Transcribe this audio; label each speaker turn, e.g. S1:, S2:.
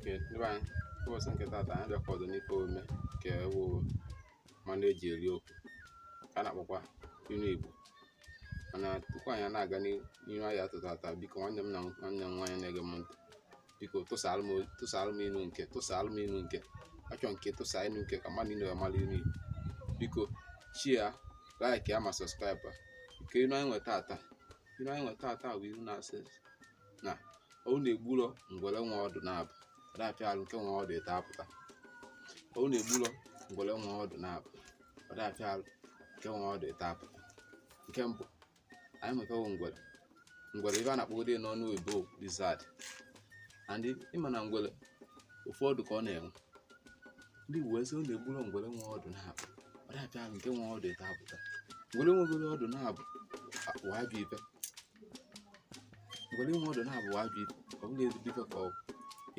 S1: Oke, ndị be anyị, ụbọchị nke taata anyị bịakwa ọzọ n'ife omume nke wụ mmanụ eji eri okwu ka a na-akpọkwa inu Igbo. Mana tupu anyị na-aga n'ihu anyị atụ taata, biko nwanne m na nwanne m nwaanyị na-ege m ntị, biko tụsaalụ m inu nke, tụsaalụ m inu nke achọ nke, tụsaa inu nke ka mmadụ niile mara inu Igbo. Biko share, like ya ma subscribe. Nke inu anyị nwe taata, inu anyị nwe taata bụ inu na-asị na ọ na-egbulọ ngwere nwe ọdụ na-abụ ọ arụ nke nwe ọdụ ịta apụta. Ọ na-egbulọ ngwere nwe ọdụ na-abụ ọ dapịa arụ nke nwe ọdụ ịta apụta. Nke mbụ anyị nwetawo ngwere. Ngwere ife a na-akpọgode n'ọnụ oyibo lizard, and ịma na ngwere ofu ọdụ ka ọ na-enwe. Ndị Igbo wee sị ọ na-egbulọ ngwere nwe ọdụ na-abụ ọ dapịa arụ nke nwe ọdụ ịta apụta. Ngwere nwegoro ọdụ na-abụ wụ ajọ ife. Ngwere nwe ọdụ na-abụ ajọ ife, ọ bụla ezigbo ife ka ọ bụ.